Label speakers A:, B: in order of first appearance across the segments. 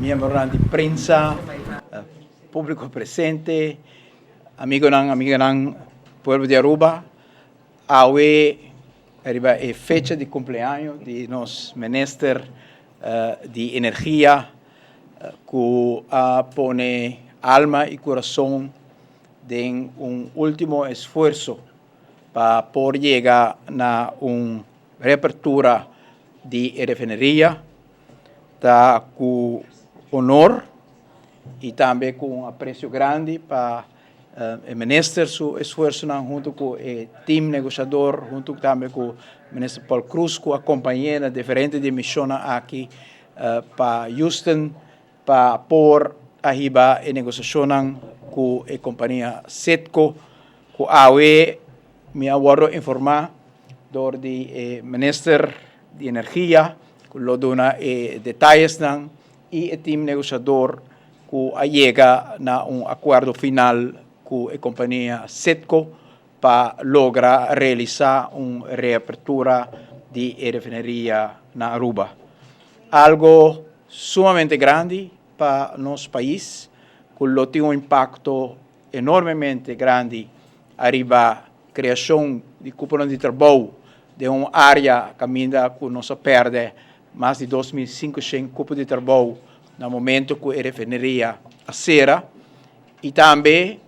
A: Miembronan di prensa, publico presente, amigonan, amiganan, pueblo di Aruba, awe riba e fecha di cumpleaños di nos minister di energia cu a pone alma y curason den un ultimo esfuerso pa por yega na un reapertura di e refineria. Ta cu honor y tambe cu un aprecio grandi pa e minister su esfuerzonan hunto cu e team negociador, hunto tambe cu minister Paul Croes cu a compañe na diferente di e misionnan aki pa Houston pa por a hiba e negociacionnan cu e compania Citgo cu awe mi a wordo informa door di e minister di energia cu lo duna e detayesnan y e team negociador cu a yega na un acuerdo final cu e compania Citgo pa logra realisa un reapertura di e refineria na Aruba. Algo sumamente grandi pa nos pais cu lo tin un impacto enormemente grandi ariba creacion di cuponan di trabou den un area caminda cu nos a perde mas di 2500 cupo di trabou na momento cu e refineria a cera y tambe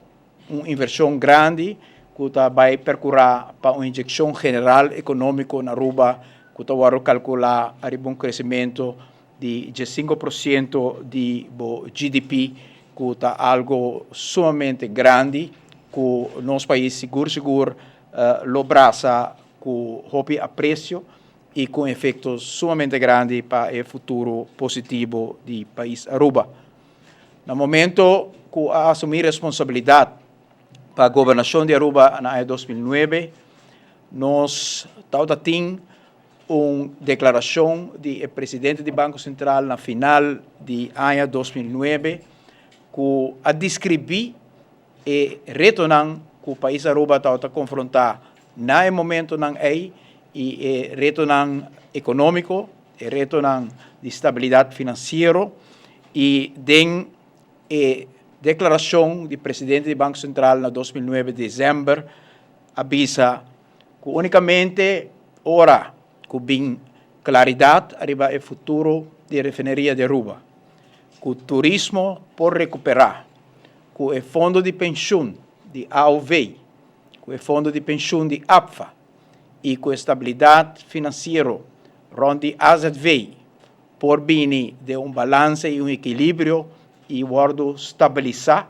A: un inversion grandi cu ta bay percura pa un inyeccion general economico na Aruba cu ta wordo calcula ariba un crecimento di 15% di bo GDP cu ta algo sumamente grandi cu nos pais sigur sigur lo brasa cu hopi aprecio y cu efecto sumamente grandi pa e futuro positivo di pais Aruba. Na momento cu a asumi responsabilidad pa gobernacion di Aruba na aña 2009, nos tawata tin un declaracion di e presidente di Banco Central na final di aña 2009 cu a describi e retonan cu pais Aruba tawata confronta na e momentonan ey y e retonan economico, e retonan di stabilidad financiero y den e declaracion di presidente di Banco Central na 2009 december a bisa cu unicamente ora cu bin claridad ariba e futuro di refineria di Aruba, cu turismo por recupera, cu e fondo di pensioen di AOV, cu e fondo di pensioen di APFA y cu e stabilidad financiero rond di AZV por bini den un balance y un equilibrio y wordo stabilisa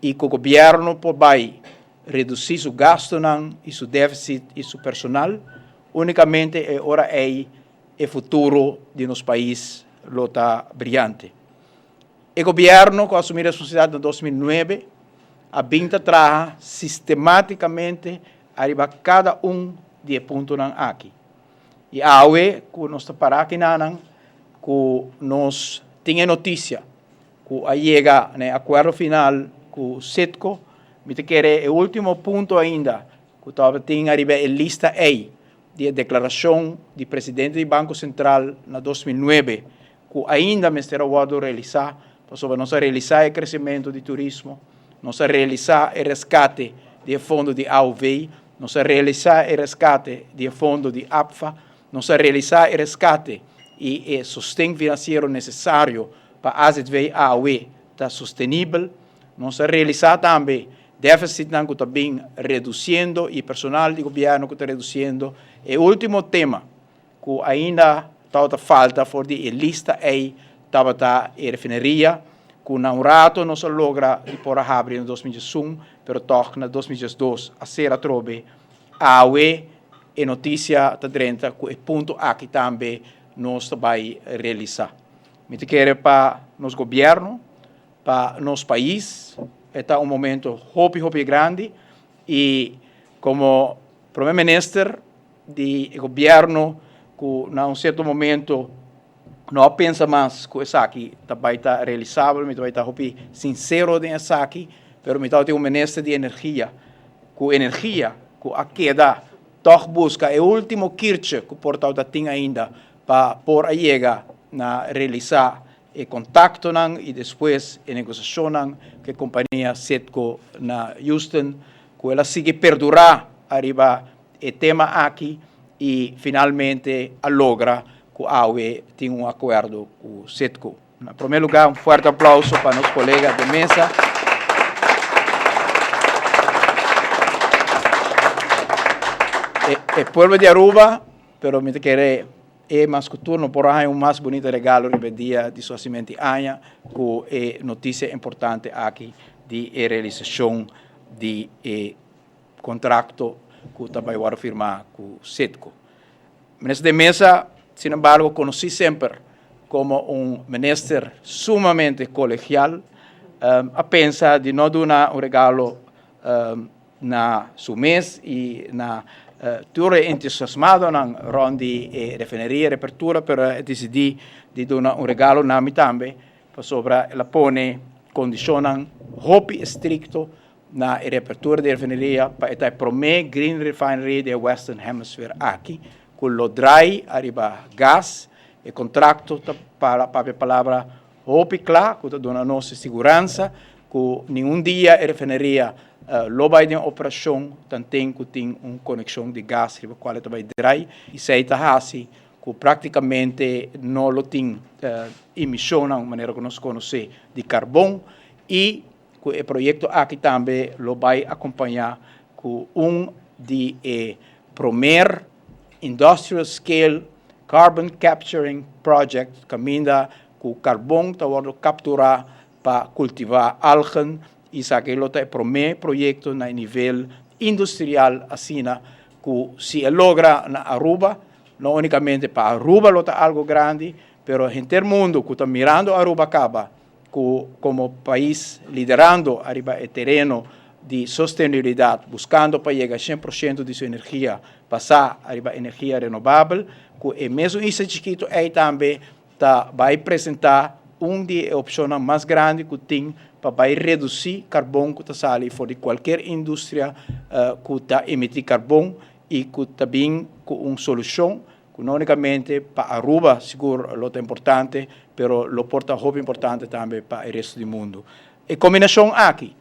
A: y cu gobierno por bay reduci su gastonan y su deficit y su personal, unicamente e ora ey e futuro di nos pais lo ta briyante. E gobierno cu a asumi responsabilidad na 2009 a bin ta traha sistematicamente ariba cada un di e puntonan aki. Y awe cu nos ta para akinanan cu nos tin e noticia cu a yega na e acuerdo final cu Citgo, mi ta kere e ultimo punto ainda cu tabatin ariba e lista ey di e declaracion di presidente di Banco Central na 2009 cu ainda mester a wordo realisa, pasobra nos a realisa e crecimento di turismo, nos a realisa e rescate di e fondo di AOV, nos a realisa e rescate di e fondo di APFA, nos a realisa e rescate y e sosten financiero necesario pa AZV AOW ta sostenibel, nos a realisa tambe deficitnan cu ta bin reduciendo y personal di gobierno cu ta reduciendo. E ultimo tema cu ainda tabata falta for di e lista ey tabata e refineria, cu na un rato nos a logra di por a habri na 2001, pero toch na 2012 a cera atrobe. Awe e noticia ta drenta cu e punto aki tambe nos ta bay realisa. Mi ta kere pa nos gobierno, pa nos pais, e ta un momento hopi hopi grandi y como Prome Minister di e gobierno cu na un cierto momento no a pensa mas cu esaki ta bay ta realisabel, mi ta bay ta hopi sincero den esaki, pero mi tabata un minister di energia cu energia cu a keda toch busca e ultimo kirtje cu por tabata tin ainda pa por a yega na realisa. e contactonan y despues e negociacionnan cu e compania Citgo na Houston cu el a sigui perdura ariba e tema aki y finalmente a logra cu awe tin un acuerdo cu Citgo. Na prome lugar un fuerte aplauso pa nos colega de mesa. E, e pueblo di Aruba, pero mi ta kere e mas cu tur no por a haña un mas bunita regalo riba e dia di su hacimento di aña cu e noticia importante aki di e realisacion di e contracto cu ta bay wordo firma cu Citgo. Minister de Meza, sin embargo, conoci semper como un minister sumamente colegial, a pensa di no duna un regalo na su mes y na tur e entusiasmadonan rond di e refineria reapertura, pero a dicidi di duna un regalo na mi tambe, pasobra el a pone condicionnan hopi estricto na e reapertura di e refineria pa e ta e prome green refinery di e Western Hemisphere aki cu lo draai ariba gas. E contracto ta papia palabra hopi cla cu ta duna nos e siguransa cu ningun dia e refineria lo bay den operacion tanten cu tin un conexion di gas riba cual e ta bay draai y esey ta haci cu practicamente no lo tin emisionnan manera cu nos conoce di carbon y Ku e proyekto aki tambe lo bai akompañá ku un di e promer industrial scale carbon capturing project kaminda ku karbon ta wòrdu kapturá pa kultivá algen i esaki lo ta e promé proyekto na e nivel industrial asina ku si e logra na Aruba no únikamente pa Aruba lo ta algu grandi pero henter mundu ku ta mirando Aruba kaba ku komo pais liderando ariba e tereno di sostenibilidat, buskando pa yega 100% di su energia basá ariba energia renobabel, ku e mesun isla chikitu ei tambe ta bai presentá un di e opshonnan mas grandi ku tin pa bai redusí karbon ku ta sali for di kualker industria ku ta emití karbon i ku ta bin ku un solushon ku no unicamente pa Aruba sigur lo ta importante, pero lo por ta hopi importante tambe pa e resto di mundo. E combinacion aki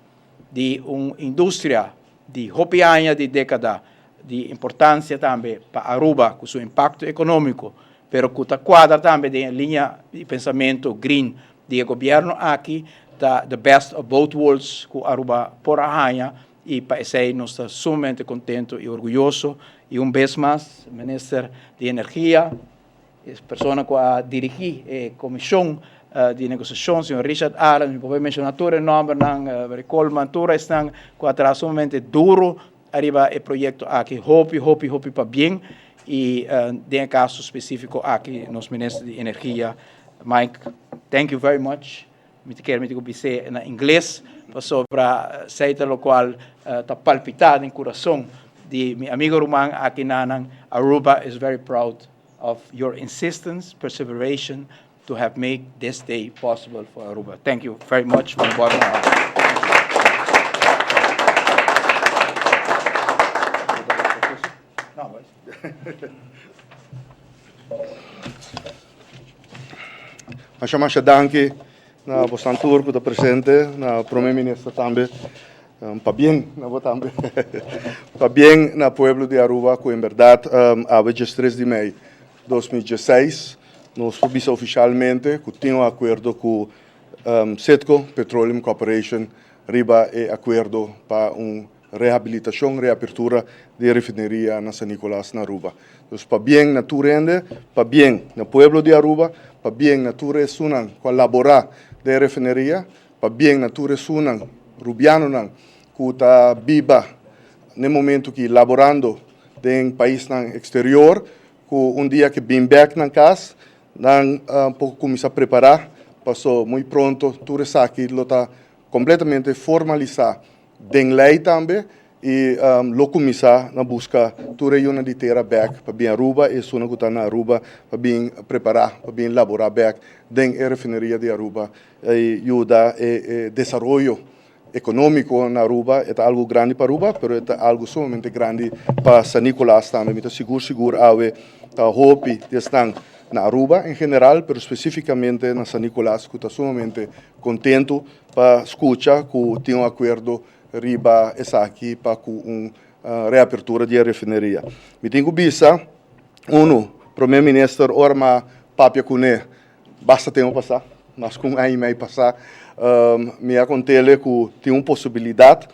A: di un industria di hopi aña, di decada, di importancia tambe pa Aruba cu su impacto economico, pero cu ta cuadra tambe den e linea di pensamento green di e gobierno aki, ta the best of both worlds cu Aruba por a haña. Y pa esey nos ta sumamente contento y orguyoso. Y un bes mas, Minister di Energia, e persona cu a dirigi e comision di negociacion, señor Richard Arends, mi por bay menciona tur e nombernan, Barry Coleman, tur esnan cu a traha sumamente duro ariba e proyecto aki. Hopi, hopi, hopi pabien. Y den e caso specifico aki, nos Minister di Energia, Mike, thank you very much. Mi ta kere mi tin ku bis'é na ingles pasobra esei ta lokual ta palpitá den kurason di mi amigo ruman aki nanan. Aruba is very proud of your insistence, perseveration to have made this day possible for Aruba. Thank you very much from the bottom of my heart.
B: Masha masha danki na bosnan tur ku ta presente, na Prome Minister tambe. Pabien na bo tambe. Pabien na pueblo di Aruba ku en bèrdat awe diestres di mei 2016 nos por bisa ofishalmente ku tin un akuerdo ku Citgo Petroleum Corporation riba e akuerdo pa un rehabilitacion, reapertura di e refineria na San Nicolas na Aruba. Dus pabien na tur hende, pabien na pueblo di Aruba, pabien na tur esunnan cu a labora den e refineria, pabien na tur esunnan Rubianonan cu ta biba n'e momento aki laborando den paisnan exterior cu un dia ke bin bek nan cas nan por cuminsa prepara paso muy pronto tur esaki lo ta completamente formalisa Den lei tambe y lo cuminsa na busca tur e yunan di tera bek pa bin Aruba y esunnan cu ta na Aruba pa bin prepara pa bin labora bek den e refineria di Aruba y yuda e desaroyo economico na Aruba. E ta algo grandi pa Aruba pero e ta algo sumamente grandi pa San Nicolas tambe. Mi ta sigur sigur awe ta hopi di esnan. na Aruba en general, pero specificamente na San Nicolas cu ta sumamente contento pa scucha cu tin un acuerdo riba esaki pa cu un reapertura di e refineria. Mi tin cu bisa, uno, Prome Minister ora m'a papia cune basta tempo pasa, mas cu un aña y mei pasa, mi a contele cu tin un posibilidad,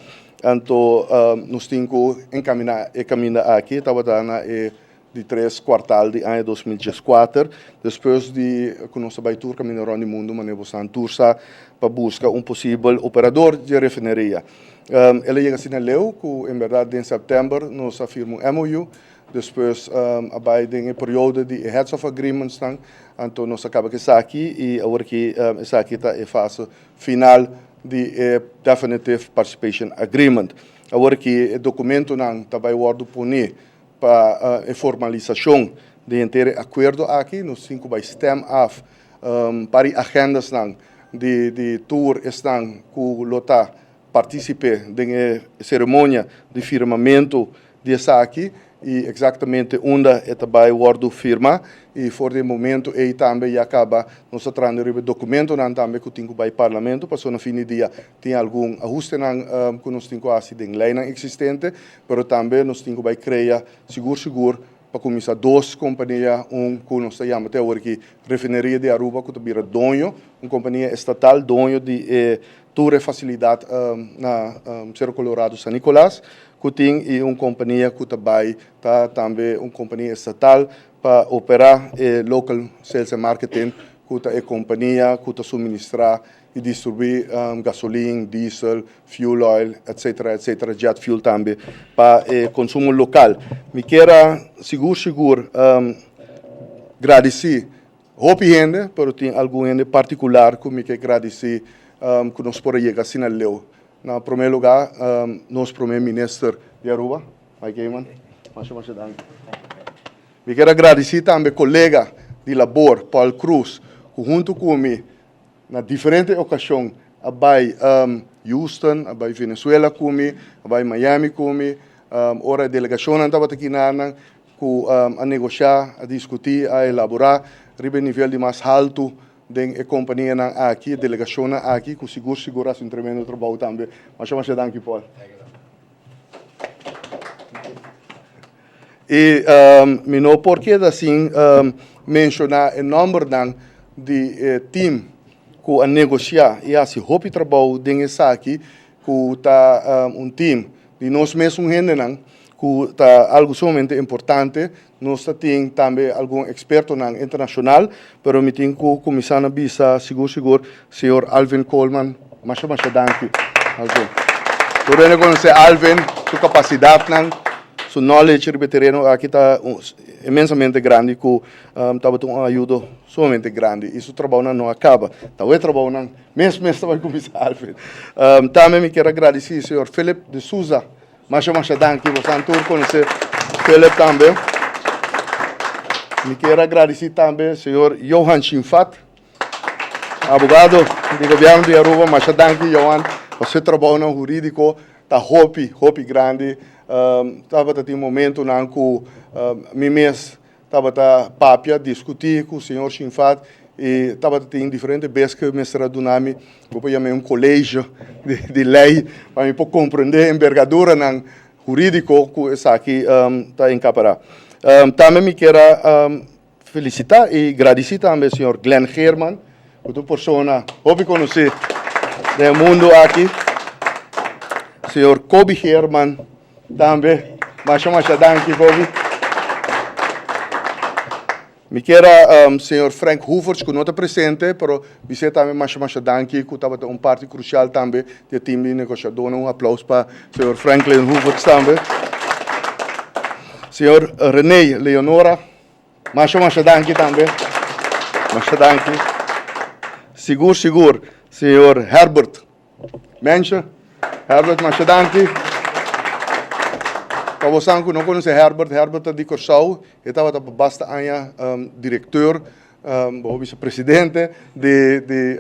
B: anto nos tin cu encamina e caminda aki, tabata na e di tres kwartal di aña 2014, despues di ku nos a bai tur kaminda rònt di mundu manera bo sa tur sa pa buska un posibel operador di e refineria. El a yega asina leu ku en bèrdat den sèptèmber nos a firma un MOU, despues a bai den e periodo di e heads of agreementsnan, anto nos a kaba ku esaki i awor aki esaki ta e fase final di e Definitive Participation Agreement. Awor aki e dokumentonan ta bai wòrdu pone Pa e formalisashon di henter e akuerdo aki nos tin ku bai stem af par di agendasnan di di tur esnan ku lo ta partisipe den e seremonia di firmamentu di esaki i eksaktamente unda e ta bai wòrdu firma i for di e momentu ei tambe ya kaba nos ta trahando riba e dokumentonan tambe ku tin ku bai parlamento pasobra na fin di dia tin algun ahustenan ku nos tin ku hasi den leinan eksistente. Pero tambe nos tin ku bai krea sigur sigur pa kuminsá dos kompania, un ku nos ta yama te awor aki Refineria di Aruba ku ta bira doño, un kompania estatal doño di e tur e fasilidat na Cerro Colorado San Nicolas ku tin i un kompania ku ta bai ta tambe un kompania estatal pa operá e local sales and marketing ku ta e kompania ku ta suministrá i distribuí gasolin, diesel, fuel oil, etcetera, etcetera, jet fuel tambe pa e konsumo lokal. Mi kier a sigur sigur gradisí hopi hende, pero tin algun hende partikular ku mi ke gradisí ku nos por a yega asina leu. Na promé lugá nos promé minister di Aruba, Mike Eman, masha masha danki. Mi kier a gradisí tambe kolega di labor Paul Croes ku huntu ku mi Na diferente okashon a bai Houston, a bai Venezuela ku mi, a bai Miami ku mi. Ora e delegashonnan tabata kinanan ku a negoshá, a diskutí, a elaborá riba e nivel di mas haltu den e kompanianan aki, e delegashonnan aki, ku sigur sigur a hasi un tremendo trabou tambe. Masha masha danki Paul. I mi no por keda sin menshoná e nòmbernan di e tim ku a negosiá i hasi hopi trabou den esaki, ku ta un tim di nos mesun hendenan, ku ta algu sumamente importante. Nos ta tin tambe algun ekspertonan internashonal, pero mi tin ku kuminsá na bisa sigur sigur señor Alvin Koolman, masha masha danki Alvin. Tur hende konosé Alvin, su kapasidatnan. Su knowledge riba e tereno aki ta inmensamente grandi ku tabata un ayudo sumamente grandi i su trabounan no a kaba. Ta e trabounan mes mes ta bai kuminsá Alfred. Tambe mi kier a gradisí señor Philip de Souza. Masha masha danki. Bosan tur konosé Philip tambe. Mi kier a gradisí tambe señor Johan Shinfat. Abogado di gobierno di Aruba, masha danki Johan pa su trabounan huridico ta hopi, hopi grandi. Tabata tin momentonan cu mi mes tabata papia, discuti cu señor Shinfat y tabata tin diferente bes cu mester a duna mi, bo por yama un colegio di ley pa mi por comprende enbergaduranan huridico cu esaki ta encapara. Tambe mi kier a Felicita y gradici tambe señor Glenn Geerman, cu ta un persona hopi conoci den e mundo aki. Señor Kobe Geerman tambe, masha masha danki Kobe. Mi kier a señor Frank Hoevertsz cu no ta presente, pero bis'é tambe masha masha danki cu tabata un parti crucial tambe di e team di negociadornan. Un aplaus pa señor Franklin Hoevertsz tambe. Señor Rene Leonora, masha masha danki tambe. Masha danki. Sigur sigur, señor Herbert Mensje. Herbert, masha danki. Pa bosan ku no konosé Herbert, Herbert ta di Kòrsou. E tabata pa basta aña direkteur, bo bisa presidente di di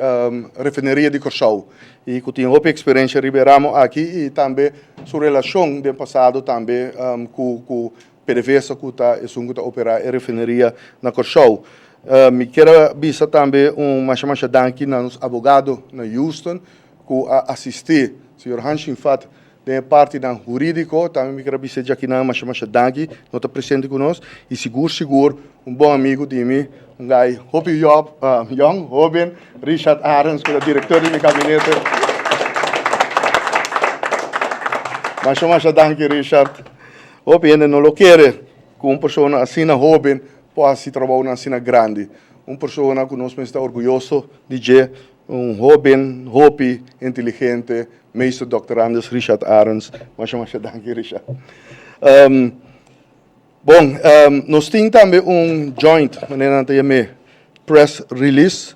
B: refineria di Kòrsou. I ku tin hopi eksperensia riba e ramo aki i tambe su relashon den pasado tambe ku ku PDVSA ku ta esun ku ta operá e refineria na Kòrsou. Mi kier a bisa tambe un masha masha danki na nos abogado na Houston ku a asistí señor Han Shinfat den e partinan hurídiko. Tambe mi kier a bisa djakinan masha masha danki no ta presente ku nos i sigur sigur un bon amigu di mi, un gai hopi yong, hoben, Richard Arends ku ta direktor di mi kabinete. Masha masha danki Richard. Hopi hende no lo kere ku un persona asina hoben por hasi trabounan asina grandi. Un persona ku nos mester ta orguyoso di dje, un hoben hopi inteligente, Meester Dòkter Anders Richard Arends. Masha masha danki Richard. Bon, nos tin tambe un joint, manera nan ta yam'é, press release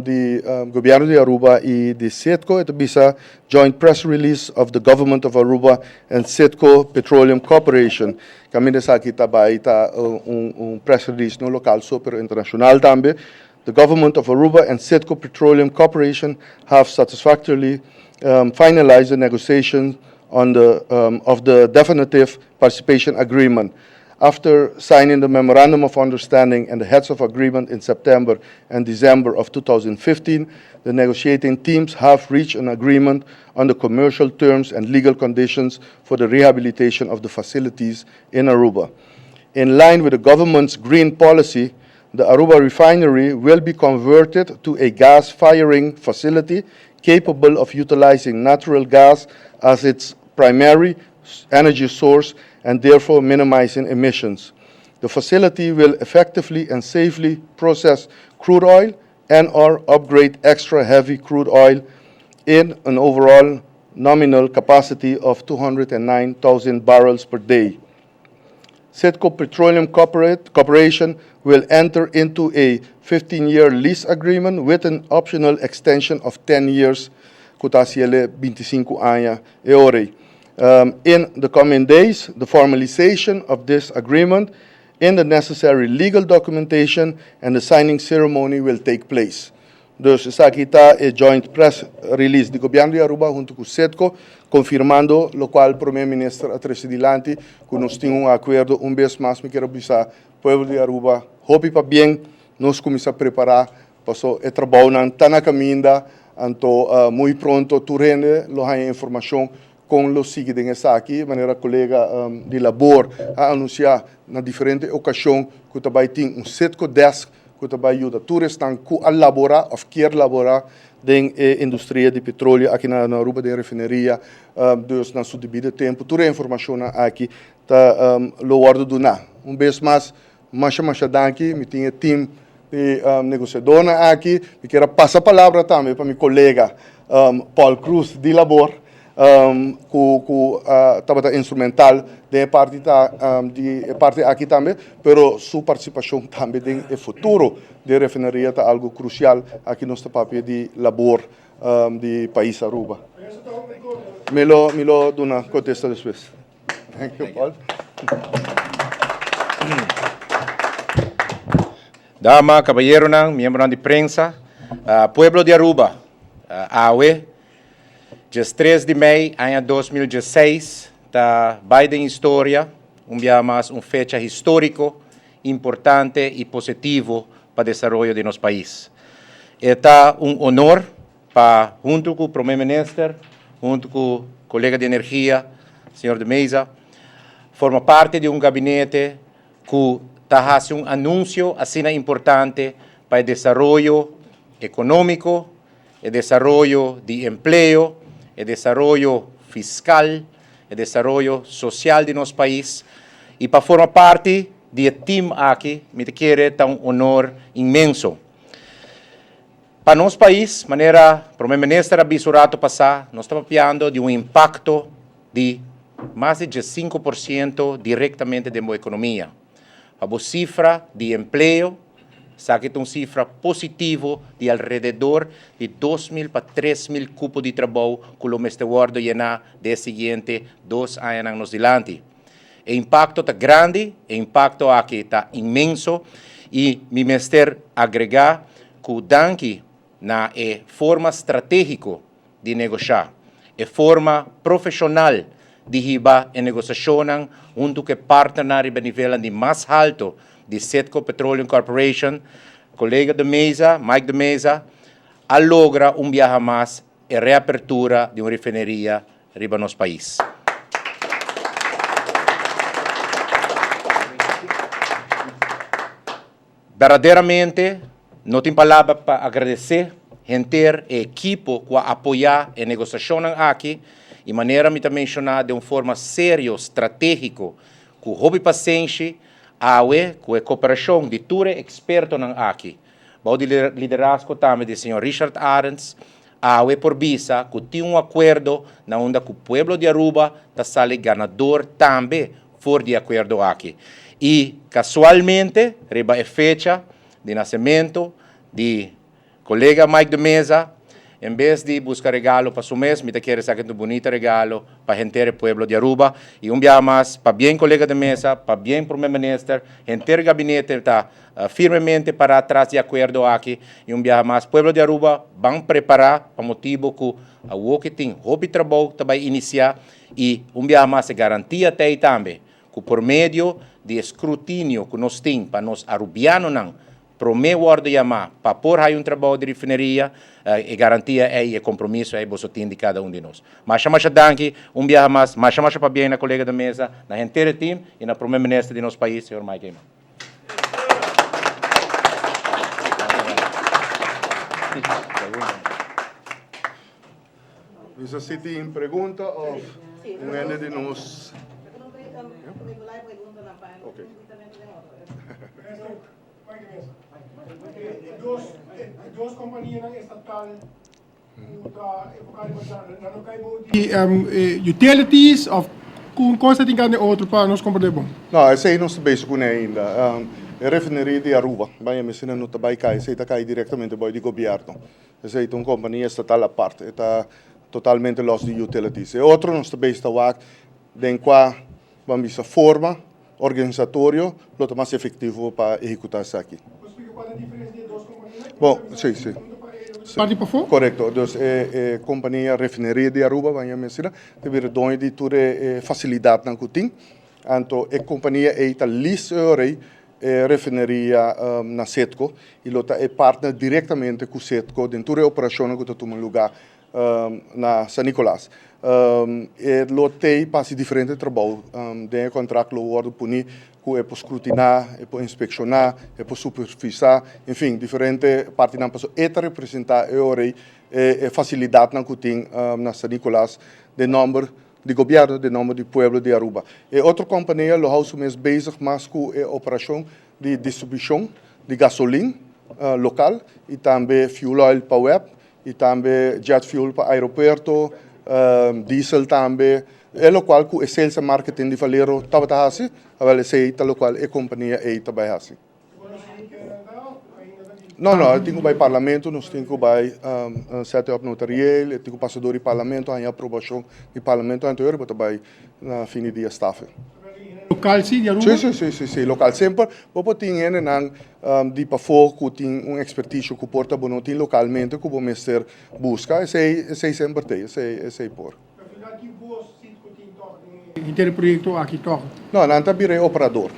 B: di Gobierno di Aruba y di Citgo. E ta bisa Joint Press Release of the Government of Aruba and Citgo Petroleum Corporation. Caminda esaki ta bay ta un press release no local so pero internacional tambe. The Government of Aruba and Citgo Petroleum Corporation have satisfactorily finalized the negotiations on the of the definitive participation agreement. After signing the Memorandum of Understanding and the Heads of Agreement in September and December of 2015, the negotiating teams have reached an agreement on the commercial terms and legal conditions for the rehabilitation of the facilities in Aruba. In line with the government's green policy, the Aruba refinery will be converted to a gas firing facility capable of utilizing natural gas as its primary energy source and therefore minimizing emissions. The facility will effectively and safely process crude oil and or upgrade extra heavy crude oil in an overall nominal capacity of 209,000 barrels per day. Citgo Petroleum Corporation will enter into a 15-year lease agreement with an optional extension of 10 years, ku ta hasié 25 aña e ora. In the coming days, the formalization of this agreement in the necessary legal documentation and the signing ceremony will take place. Dus esaki ta e joint press release di Gobierno di Aruba hunto cu Citgo, confirmando locual Prome Minister a trece dilanti, cu nos tin un acuerdo. Un bes mas mi kier bisa pueblo di Aruba, hopi pabien, nos cuminsa prepara, paso e trabounan ta na caminda, anto muy pronto tur hende lo haya informacion con lo sigui den esaki, manera colega di Labor a anuncia na diferente ocasion cu ta bay tin un Citgo desk cu ta bay yuda tur esnan cu a labora of kier labora den e industria di petroleo aki na Aruba, den refineria. Dus na su debido tempo tur e informacionnan aki ta lo wordo duna. Un bes mas, masha masha danki. Mi tin e team di negociadornan aki. Mi kier a pasa palabra tambe pa mi colega Paul Cruz di Labor, cu tabata instrumental den e parti ta di e parti aki tambe, pero su participacion tambe den e futuro di refineria ta algo crucial. Aki nos ta papia di labor di pais Aruba. Mi lo duna contesta despues. Thank you, Paul.
A: Dama, caballeronan, miembronan di prensa, pueblo di Aruba, awe, 3 di mei, aña 2016, ta bay den historia, un dia mas un fecha historico, importante y positivo pa desaroyo di nos pais. Ta un honor pa, hunto cu e Prome Minister, hunto cu e colega di energia, señor De Meza, forma parti di un gabinete cu ta haciendo un anuncio asina importante pa e desaroyo economico, e desaroyo di empleo, e desaroyo fiscal, e desaroyo social di nos pais. Y pa forma parti di e team aki, mi kier ta un honor inmenso. Pa nos pais, manera Prome Minister a bisa rato pasa, nos ta papiando di un impacto di mas di 5% directamente den economia. E cifra di empleo, esaki ta un cifra positivo di alrededor di 2 mil pa 3 mil cupo di trabou cu lo mester wordo yena den siguiente 2 aña nos dilanti. E impacto ta grandi, e impacto aki ta inmenso y mi mester agrega cu danki na e forma strategico di negocia, e forma profesional di hiba e negociacion hunto cu partner na nivel di mas halto.
C: di Citgo Petroleum Corporation, colega de Meza, Mike de Meza, a logra un biaha mas e reapertura di un refineria riba nos pais. Berdaderamente no tin palabra pa agradesé henter e ekipo ku a apoyá e negosiashonnan aki i manera mi ta menshoná den un forma serio, stratégiko, ku hopi pasenshi, awe ku e koperashon di tur e ekspertonan aki, bou di liderazgo tambe di señor Richard Arends, awe por bisa ku tin un akuerdo na unda ku pueblo di Aruba ta sali ganador tambe for di e akuerdo aki. I kasualmente riba e fecha di nasementu di kolega Mike de Meza, en bes di buska regalo pa su mes, mi ta kere esaki ta un bunita regalo pa henter e pueblo di Aruba. I un biaha mas, pabien kolega de Meza, pabien Prome Minister, henter gabinete ta firmemente pará tras di e akuerdo aki. I un biaha mas, pueblo di Aruba ban prepará pa motibu ku awor ke tin hopi trabou ta bai inisiá I un biaha mas e garantia ta ei tambe ku por medio di e skrutinio ku nos tin pa nos arubianonan promé wòrdu yamá pa por haya un trabou di refineria, e garantia ei i e kompromiso ei boso tin di kada un di nos. Masha masha danki un biaha mas, masha masha pabien na kolega de mesa, na henter e tim i na promé minister di nos pais, señor Mike Eman.
B: Misa si tin pregunta of un hende di nos.
D: Ok. Dos companianan estatal cu ta enfoca riba nan no cay bou di utilities of con cosa tin cambia otro pa nos comprende bon?
B: No, esey nos ta bezig cune ainda. E refineria di Aruba, bay mester no ta bay cay, esey ta cay directamente boy di gobierno. Esei ta un kompania estatal apart, e ta totalmente los di utilities. E otro nos ta bezig ta wak den kua ban bisa forma organisatorio lo ta mas efektivo pa ehekutá esaki.
D: Por splika kua ta e diferensia di e dos kompanianan?
B: Bon, si, si.
D: Parti pafó?
B: Korekto. Dus e e kompania Refineria di Aruba, ban yama asina, ta bira doño di tur e e fasilidatnan ku tin. Anto e kompania ei ta lease e ora ei E refineria na Citgo y lo ta e partner directamente cu Citgo den tur e operacionnan cu ta tuma lugar na San Nicolas. E lo tey pa haci diferente trabou. Den e contract lo wordo poni cu e por scrutina, e por inspecciona, e por supervisa, en fin, diferente partinan pasobra e ta representa e ora ey e facilidadnan cu tin na San Nicolas den nomber di gobierno den nomber di pueblo di Aruba. E otro compania lo hou su mes bezig mas cu e operacion di distribucion di gasolin local y tambe fuel oil pa web y tambe jet fuel pa aeropuerto, diesel tambe, e locual cu e sales and marketing di Valero tabata haci, awel esey ta locual e compania ey ta bay haci. No, no, e tin ku bai parlamento, nos tin ku bai sete op notarieel, e tin ku pasa dor di parlamento, haña aprobashon di parlamento, anto bo ta bai na fin di dia stafe.
D: Lokal si, di Aruba?
B: Si, si, si, si, si, lokal. Semper bo por tin hendenan di pafó ku tin un ekspertisio ku por ta bo no tin lokalmente ku bo mester buska, esei, esei semper t'ei, esei, esei por.
D: Na final ki bos Citgo tin tòg den henter e proyekto aki tòg?
B: No, nan ta bira e operador.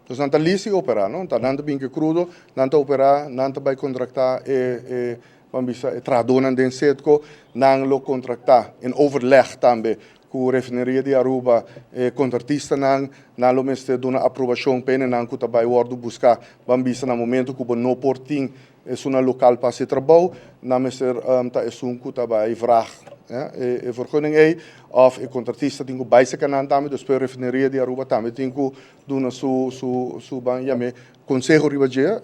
B: Dus nan ta list i operá, no? Ta nan ta bin ku e krudo, nan ta operá, nan ta bai kontraktá e, e, ban bisa, e trahadónan den Citgo, nan lo kontraktá in overleg tambe ku Refineria di Aruba, e kontratistanan, nan lo mester duna aprobashon pa enenan ku ta bai wòrdu buská, ban bisa na momento ku bo no por tin Esunnan lokal pa hasi e trabou, nan mester ta esun ku ta bai vrag e vergunning ei òf e kontratista tin ku bai seka nan tambe, despues refineria di Aruba tambe tin ku duna su su su ban yam'é konseho riba dje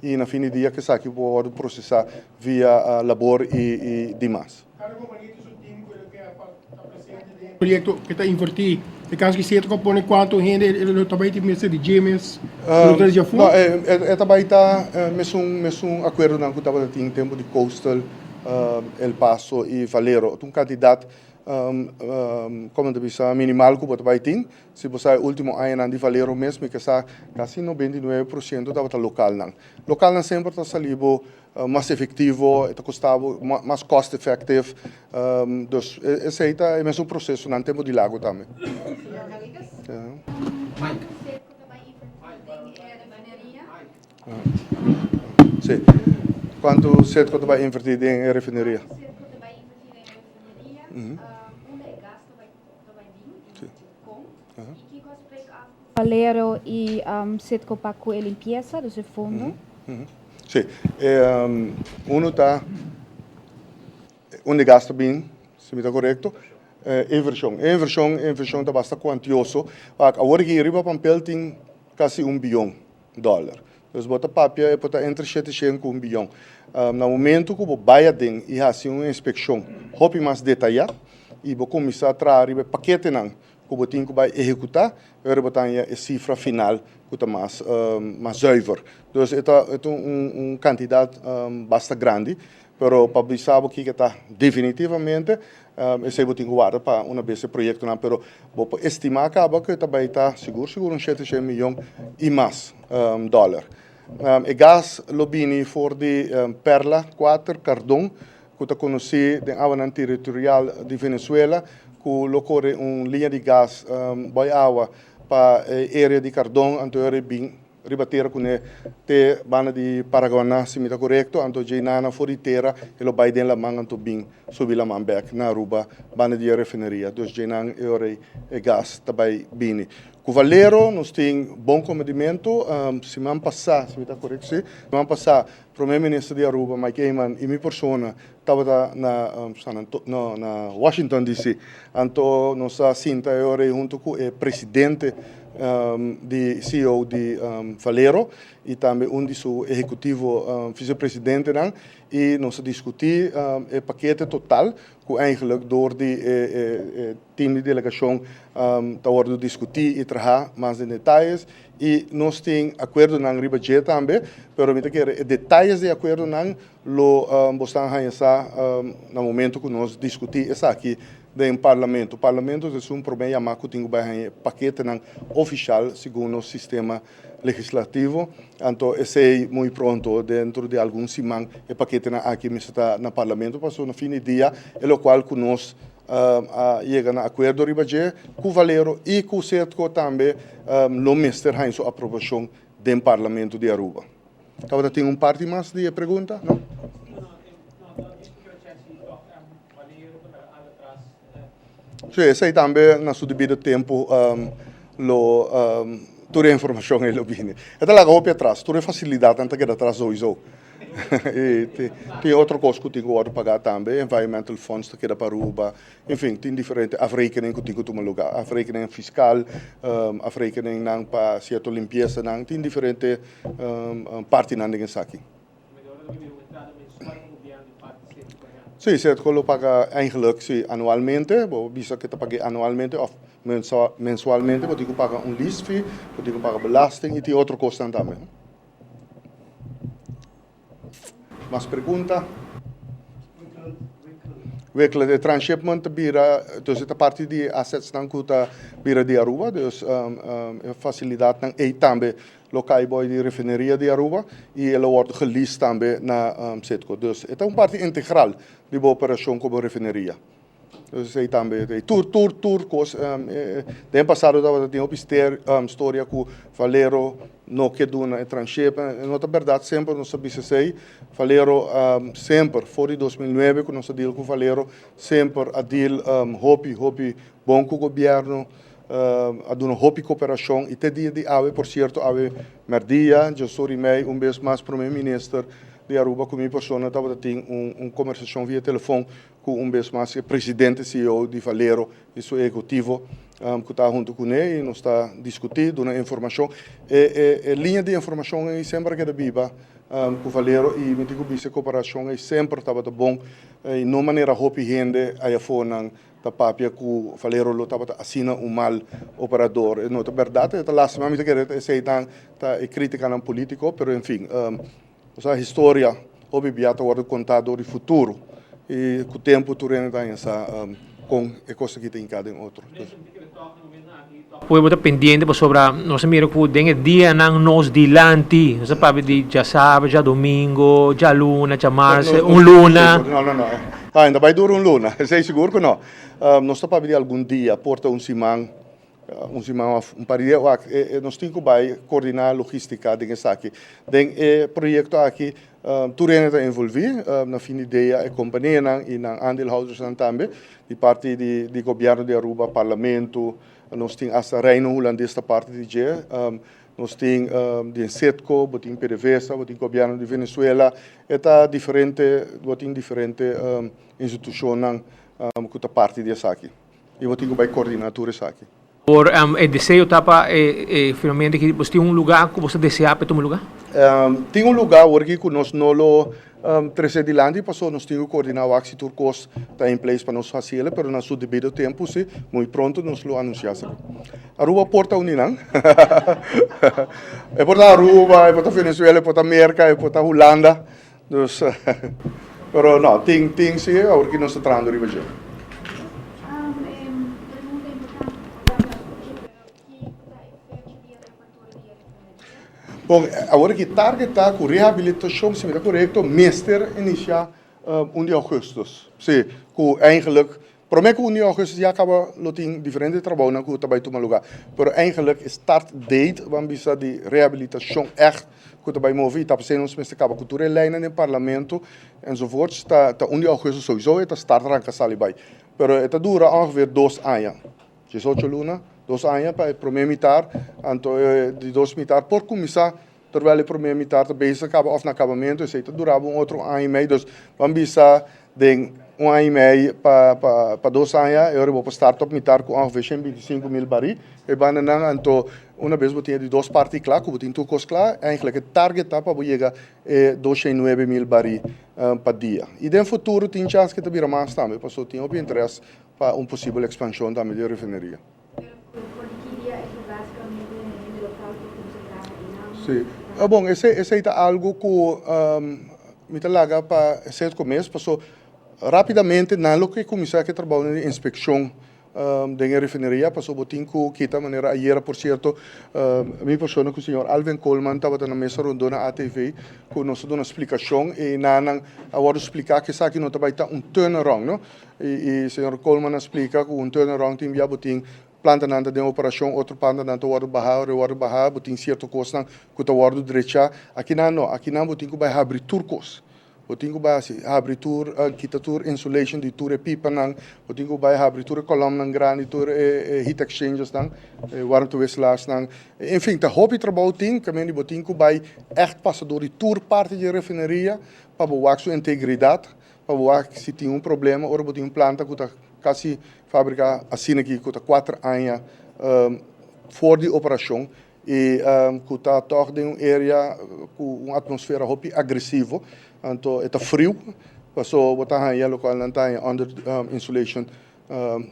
B: i na fin di dia esaki por wòrdu prosesá via labor i dimas.
D: Kada kompania tin su tim ku e ke pa ta presente den e proyekto ke ta invertí. E kaso ki Citgo a pone kuantu hende e lo ta bai tin mester di dje mes lo ta dje afó?
B: No, e ta bai ta mesun mesun akuerdonan ku tabata tin tempu di Coastal, El Paso i Valero. Ta un kantidat komo ta bisa minimal ku bo ta bai tin. Si bo sa e ultimo añanan di Valero mes mi ke sa kasi 99% tabata lokalnan. Lokalnan semper ta sali bo Mas efectivo, e ta costa bo mas cost effective. Dus esey ta e mesun proceso nan tempo di Lago tambe.
E: Señor Henriquez.
B: Mike. Si. Kuantu Citgo ta bai invertí den e refineria?
E: Kuantu Citgo ta bai invertí den e refineria? Unda e gas ta bai ta bai bin i kon? I kiko a spreek af ku Valero i Citgo pa ku e limpiesa, dus e fondo?
B: Si. Uno ta unda e gas ta bin, si mi ta korekto, e invershon. E invershon, e invershon ta basta kuantioso. Wak, awor aki riba pampel tin kasi un biyon dòler. Dus bo ta papia e por ta entre 700 ku un biyon. Na momentu ku bo bai aden i hasi un inspekshon hopi mas detayá i bo kuminsá traha riba e paketenan ku bo tin ku bai ehekutá, e ora bo ta haña e sifra final ku ta mas mas zuiver. Dus e ta e ta un un kantidat basta grandi, pero pa bisa bo kiko ta definitivamente esei bo tin ku warda pa una bes e proyektonan, pero bo por estimá kaba ku e ta bai ta sigur sigur un 700 miyon i mas dòler. E gas lo bini for di Perla 4, Cardón, ku ta konosí den awanan teritorial di Venezuela, ku lo kore un liña di gas boi awa pa e area di Cardón, anto e ora e bin riba tera kuné te banda di Paraguaná, si mi ta korekto, anto djei nana for di tera e lo bai den laman anto bin subi laman bèk na Aruba banda di e refineria. Dus djei nan e ora e gas ta bai bini. Ku Valero nos tin bon komedimentu. Siman pasá, si mi ta korekto, si, siman pasá Prome Minister di Aruba Mike Eman i mi persona tabata na San Anto, no, na Washington DC. Anto nos a sinta e ora ei hunto ku e presidente di CEO di Valero i tambe un di su ehekutivo visepresidentenan i nos a diskutí e pakete total ku eigenlijk door di e team di delegashon ta wòrdu diskutí i trahá mas den detayes i nos tin akuerdonan riba dje tambe, pero mi ta kere e detayes di akuerdonan lo bo stan haña sa na momento ku nos diskutí esaki den Parlamento. Parlamento ta esun promé yamá ku tin ku bai haña e paketenan ofishal segun nos sistema legislativo. Anto esei muy pronto, dentro di algun siman, e paketenan aki mester ta na Parlamento pasobra na fin di dia e lokual ku nos a yega na akuerdo riba dje ku Valero i ku Cetco tambe lo mester haña su aprobashon den Parlamento di Aruba. Tabata tin un parti mas di e pregunta, no? Sí, esei tambe na su debido tempu lo tur e informashon ei lo bini. E ta laga hopi atras, tur e fasilidatnan ta keda atras souiso. I tin otro kos ku tin ku wòrdu pagá tambe, environmental funds ta keda pa Aruba, enfin tin diferente afrekening ku tin ku tuma lugá, afrekening fiskal, afrekeningnan pa sierto limpiesanan, tin diferente partinan den esaki. Sí, Citgo lo paga eigenlijk, sí, anualmente, bo bisa ke ta pag'é anualmente òf mensualmente, bo tin ku paga un lease fee, bo tin ku paga belasting i tin otro kosnan tambe. Mas pregunta? Wickler, e transshipment ta bira, dus e ta parti di e assetsnan ku ta bira di Aruba, dus e fasilidatnan ei tambe lo kai boi di refineria di Aruba i e lo wòrdu geleased tambe na Citgo. Dus e ta un parti integral di bo operashon komo refineria. Dus esei tambe ta tur tur tur kos. Den pasado tabata tin hopi storia ku Valero no ke duna e tranship. No ta bèrdat semper nos ta bisa esei. Valero semper for di 2009 ku nos a deal ku Valero semper a deal hopi hopi bon ku gobièrnu. A duna hopi koperashon i te dia di awe, por sierto awe mèrdia, djesor i mei, un bes mas Prome Minister di Aruba ku mi persona tabata tin un kombersashon via telefon ku un bes mas e presidente ceo di Valero i su ehekutivo ku ta huntu kuné i nos ta diskutí, duna informashon. E e liña di informashon ei semper a keda biba ku Valero i mi tin ku bisa e koperashon ei semper tabata bon i no manera hopi hende ayafonan ta papia ku Valero lo tabata asina un mal operador. E no ta bèrdat, e ta lastima, mi ta kere esei nan ta e kritikanan polítiko, pero en fin, osea historia hopi bia ta wòrdu kontá dor di futuro i ku tempu tur hende ta haña sa kon e kos aki ta hinká den otro.
F: Pueblo ta pendiente pasobra nos a mira ku den e dianan nos dilanti, nos a papia di djasabra, djadomingo, djaluna, djamars, un luna.
B: No, no, no. Ta, e ta bai dura un luna, esei sigur ku no. Nos ta papia di algun dia, por ta un siman. Un siman of un par di dia wak nos tin ku bai koordiná logístika den esaki. Den e proyekto aki tur hende ta envolví, na fin di dia e kompanianan i nan aandeelhoudersnan tambe, di parti di gobièrnu di Aruba, parlamento, nos tin asta Reino Hulandes ta parti di dje, nos tin den Citgo, bo tin PDVSA, bo tin gobièrnu di Venezuela, e ta diferente, bo tin diferente institushonnan ku ta parti di esaki. I bo tin ku bai koordiná tur esaki.
F: Por e deseo ta pa e finalmente ki bos tin un lugá ku bos ta deseá pa e tuma lugá?
B: Tin un lugá awor aki ku nos no lo trese dilanti pasobra nos tin ku koordiná wak si tur kos ta in place pa nos hasi el, pero na su debido tempu si, muy pronto nos lo anunsiá esaki. Aruba por ta un di nan. E por ta Aruba, e por ta Venezuela, e por ta Merka, e por ta Hulanda. Dus, pero no, tin, tin si, awor ki nos ta trahando riba dje. Bon, awor ki target ta ku rehabilitashon, si mi ta korekto, mester inisiá un di augustus. Si, ku eigenlijk Promé ku un di ògùstus ya kaba lo tin diferente trabounan ku ta bai tuma lugá. Pero eigenlik e start date ban bisa di rehabilitashon ègt ku ta bai move i ta p'esei nos mester kaba ku tur e leinan den parlamento enzovoorts ta ta un di ògùstus souiso e ta start ranka sali bai. Pero e ta dura ongeveer dos aña, diesocho luna, dos aña pa e promé mitar anto e di dos mitar por kuminsá terwel e promé mitar ta bezig kaba òf na kabamentu esei ta dura bo un otro aña i mei. Dus ban bisa den un aña i mei pa pa pa dos aña e ora bo por start op mitar ku ongeveer 125.000 barí e bandanan. Anto una bes bo tin e di dos parti kla ku bo tin tur kos kla eigenlijk e target ta pa bo yega e 209.000 barí pa dia. I den futuro tin chans ku e ta bira mas tambe pasobra tin hopi interes pa un posibel ekspanshon tambe di e refineria.
E: Pero for di ki dia e básicamente hende local por cuminsa traha einan?
B: Sí. Bon, esei esei ta algo cu mi ta laga pa Cetco mes, paso rapidamente nan lo ke cuminsa ke trabounan di inspeccion den e refineria, paso bo tin cu kita manera ayera por cierto mi persona cu señor Alvin Koolman tabata na mesa rondó na ATV cu nos a duna splicacion y nan a wordo splica cu esaki no ta bay ta un turnaround, no. I señor Coleman a splika ku un turnaround tin bia bo tin plantanan ta den operashon, otro plantanan ta wòrdu bahá, ora e wòrdu bahá bo tin sierto kosnan ku ta wòrdu drechá. Akinan no, akinan bo tin ku bai habri tur kos. Bo tin ku bai hasi habri tur, kita tur insulation di tur e pipanan, bo tin ku bai habri tur e kolòmnan grandi, tur e heat exchangersnan, e warmtewisselarsnan. Enfin, ta hopi trabou tin, kaminda bo tin ku bai ègt pasa dor di tur parti di e refineria pa bo wak su integridat. Pa bo wak si tin un problema ora bo tin un planta ku ta kasi fabrika asina aki ku ta kuater aña for di operashon i ku ta tòg den un area ku un atmosfera hopi agresivo anto e ta friu paso bo ta haña lokual nan ta haña under insulation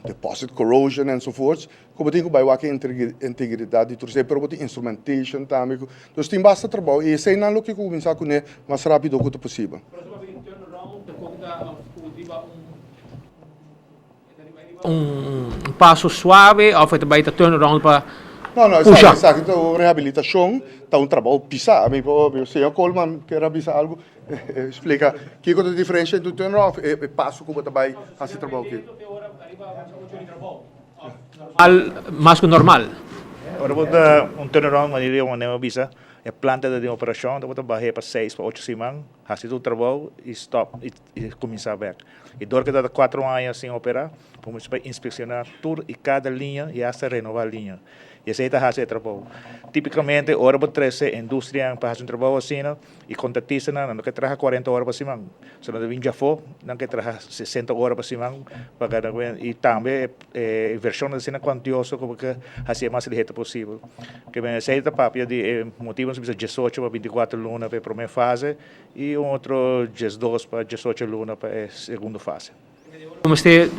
B: deposit corrosion enzovoorts ku bo tin ku bai wak e integridat di tur esei pero bo tin instrumentation tambe ku dus tin basta trabou i eseinan lo ke kuminsá kuné mas rápido ku ta posibel.
F: Un paso suave òf e ta bai ta turnaround pa
B: No, no,
F: pusha?
B: esaki ta un rehabilitashon, ta un trabou pisá. Mi por, señor Koolman kier a bisa algu? Splika kiko ta e diferensha entre un turnaround of e paso ku bo ta bai hasi trabou aki.
F: Normal, mas ku normal.
G: Ora bo ta un turnaround manera di manera bo bisa e planta ta den operashon bo ta bah'é pa seis pa ocho siman hasi tur trabou i stop i kuminsá bèk. I dor ku ta kuatro aña sin operá bo mester bai inspekshoná tur i kada liña i asta renová liña. I esei ta hasi e trabou. Tipikamente ora bo trese industrianan pa hasi un trabou asina I kontratistanan nan no ke traha kuarenta ora pa siman, so nan ta bin djafó, nan ke traha sesenta ora pa siman pa gana buen. I tambe e invershon ta asina kuantioso ku bo ke hasié mas liheto posibel. Ke men esei ta papia di e motibu nos a bisa diesocho pa bintikuater luna pa e promé fase i un otro diesdos pa diesocho luna pa e segundo fase.
F: Bo mester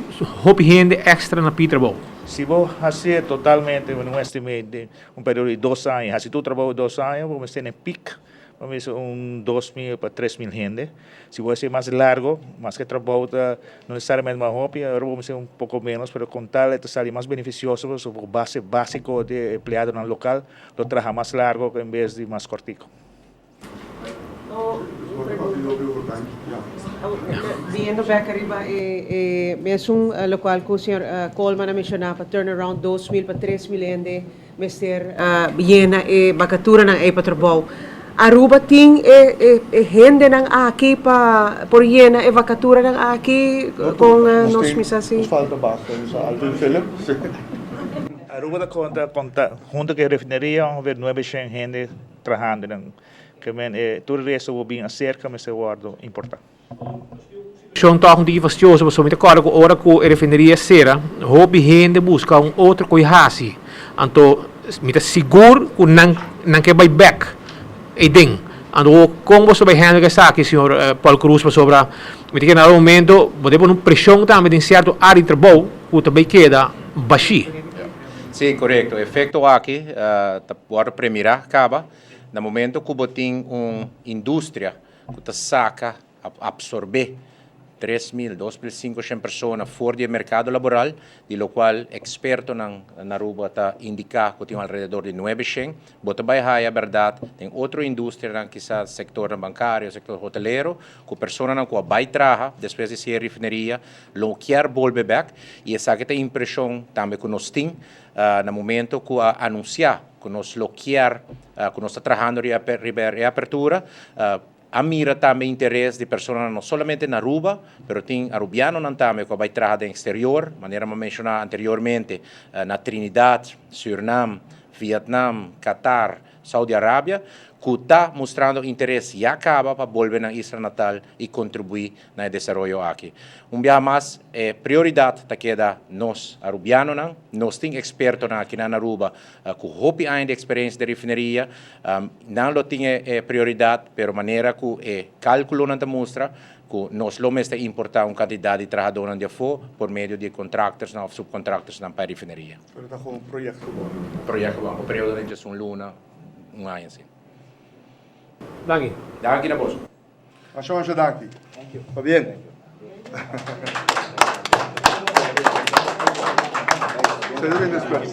F: hopi hende extra na pi trabou.
G: Si bo hasié totalmente un estimate di un periodo di dos aña, hasi tur trabou di dos aña, bo mester tene piek, bo mester un 2000 pa 3000 hende. Si bo hasié mas largo, maske trabou ta no nesesariamente mas hopi, ora bo mester un poko menos, pero kon tal e ta sali mas benefisioso pasobra bo base básiko di empleadonan lokal lo traha mas largo en bes di mas kòrtiku.
H: Biniendo bek ariba e mesun locual cu señor Koolman a menciona pa turnaround 2000 pa 3000 hende mester yena e vacaturanan ey pa trabou. Aruba tin e hendenan aki pa por yena e vacaturanan aki con nos misa si?
B: Nos falta basta, nos Alvin Philip.
G: Aruba ta conta conta hunto cu e refineria ongeveer 900 hende trahando nan. Ke men e tur resto bo bin acerca mester wordo importa.
F: Shon tòg un tiki fastioso pasobra mi ta kòrda ku ora ku e refineria sera hopi hende buska un otro koi hasi. Anto mi ta sigur ku nan nan ke bai bèk eiden. Anto kon boso bai handle esaki señor Paul Croes pasobra mi ta kere na algun momento bo ta pone un preshon tambe den sierto área di trabou ku ta bai keda bashí.
C: Sí, korekto. E efekto aki ta wòrdu premirá kaba na momento ku bo tin un industria ku ta saka, absorbé, 3000, 2500 persona for di e merkado laboral, di lokual ekspertonan na Aruba ta indiká ku tin alrededor di 900, bo ta bai haya bèrdat den otro industrianan, kisas sektornan bankario, sektor hotelero, ku personanan ku a bai traha despues di sier refineria lo kier bolbe bèk, i esaki ta e impreshon tambe ku nos tin na momento ku a anunsiá ku nos lo kier, ku nos ta trahando riba e reapertura. A mira tambe interes di personanan no solamente na Aruba, pero tin Arubianonan tambe ku a bai traha den eksterior, manera mi a menshoná anteriormente, na Trinidad, Sürnam, Vietnam, Qatar, Saudi Arabia, ku ta mustrando interes ya kaba pa bolbe nan isla natal i kontribuí na e desaroyo aki. Un biaha mas e prioridat ta keda nos Arubianonan. Nos tin ekspertonan aki na Aruba ku hopi aña di eksperensia den refineria. Nan lo tin e prioridat, pero manera ku e kalkulonan ta mustra ku nos lo mester importá un kantidat di trahadónan di afó por medio di e kontraktòrsnan òf supkontraktòrsnan pa e refineria.
B: Pero ta kon proyekto bon?
C: Proyekto bon, pa periodo di djes un luna, un aña asina.
F: Danki.
C: Danki na boso.
B: Masha masha danki. Pabien. Sede bien despues.